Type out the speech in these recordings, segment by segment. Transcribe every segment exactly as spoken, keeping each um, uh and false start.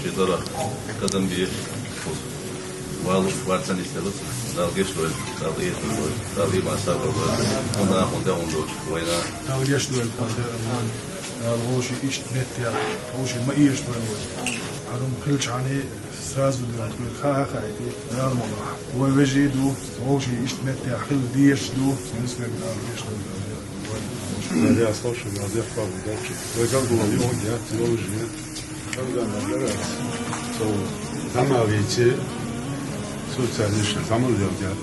Ши дара кадам бе. Валуш варцан истелус. Дала гешт дойла, Дала гешт дойла, Дала иман сабар дойла. Хьона, хьона дегӀун долчу вайна. Дала гешт дойла, Дала вовши иштта меттехь, вовши ма эшаш дойла вай. Хьарам хилчхьана сразу дойла, ха-ха хьайти, Дала ма вай. Вай вежарий ду, вовши иштта меттехь хила дезаш ду, мискинга Дала гешт дойла. Вай. Вай. Вай. Вай. Со дӀа ма вийци, социалисташ заман велдяр,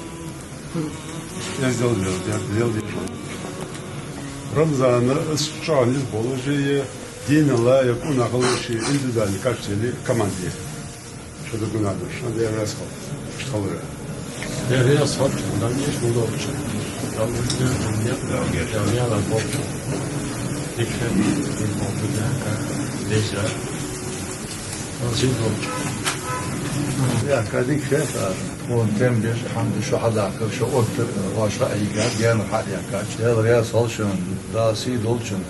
эздел велдяр, велдяр. Рамзана ас чӀогӀа низ болу же е дийналла я кӀу нахала ши индивидуальный качестве команде. Шо ду гуна ду, шо де рас хол. Шо халра. Дерригас хӀотта, дагнеш ма долчу. Дагнеш ма долчу. Дагнеш ма долчу. Дикше, дикше, дикше. Дагнеш долчу. Я, кадик шеш а. Вон тем беш, хьамда шо хьадаккха, шо отта, ваша айга, гена хьадаккха. Дела ряс хол шун, да си долчун.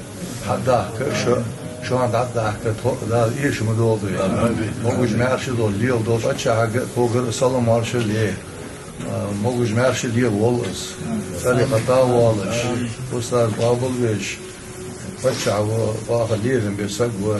Хьадаккха, шо, шо хьадаккха, тхо, да, эша ма долу. Могуш маьрша долу, лела долу, паччахьага, когара салам марша ле. А, могуш маьрша лела волу ас. Цаьрга хата волуш, устаз Бабул веш, паччахь во, ваха лерина бен саг во.